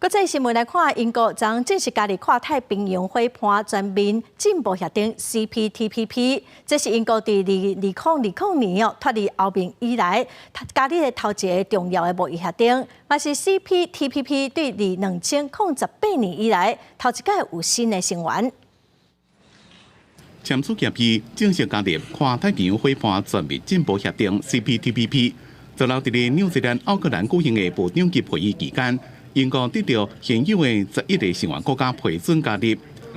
國際新聞來看，英國將正式加入跨太平洋夥伴全面進步協定（CPTPP），這是英國佇2020年哦脫離歐盟以來加入的頭一个重要的貿易協定，嘛是 CPTPP 對2018年以來頭一擺有新的成員。簽署協議正式加入跨太平洋夥伴全面進步協定（CPTPP）。昨昏佇咧紐西蘭奧克蘭舉行的部長級會議期間，英國得著現有的11個成員國家批准加入，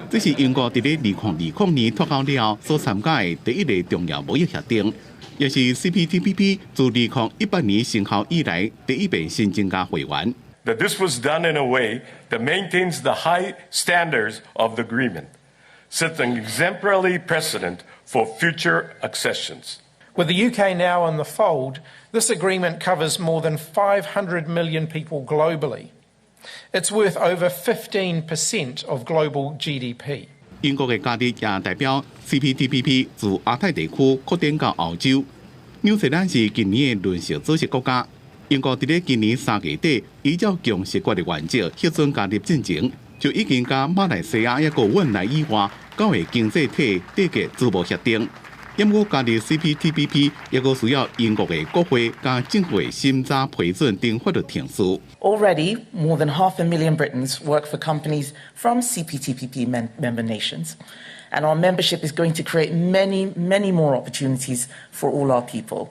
這是英國佇咧2020年脫歐了後所參加的第一个重要貿易協定，也是 CPTPP 自2018年生效以來第一遍新增加會員。 That this was done in a way that maintains the high standards of the agreement, sets an exemplary precedent for future accessions. With the UK now in the fold, this agreement covers more than 500 million people globally. It's worth over 15% of global GDP. 英國的加入也代表 CPTPP 自亞太地區擴展到歐洲。紐西蘭是今年的輪值主席國家。英國佇咧今年3月底依照共識決的原則核准加入進前，就已經佮馬來西亞抑閣汶萊以外九个經濟體締結自貿協定。毋過加入 CPTPP，抑閣需要英國的國會佮政府的審查批准等法律程序。 Already, more than half a million Britons work for companies from CPTPP member nations, and our membership is going to create many, many more opportunities for all our people.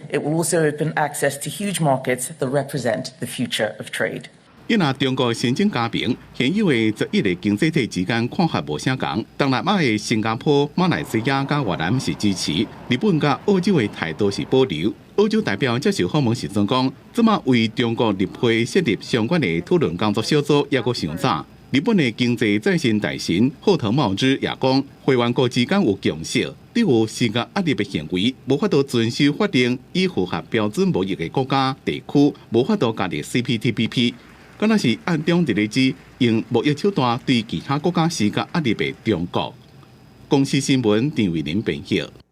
It will also open access to huge markets that represent the future of trade. 伊若中國申請加盟，現有的11個經濟體之間看法無相仝。東南亞的新加坡、馬來西亞佮越南是支持，日本佮澳洲的態度是保留。澳洲代表接受訪問時陣講，這馬為中國入會設立相關的討論工作小組，抑閣尚早。日本的經濟再生大臣後藤茂之也講，會員國之間有共識，對有施加壓力的行為，無法度遵守法定以符合標準貿易的國家地區，無法度加入 CPTPP。敢若是暗中佇咧指用貿易手段對其他國家施加壓力的中國。公視新聞陳慧琳編譯。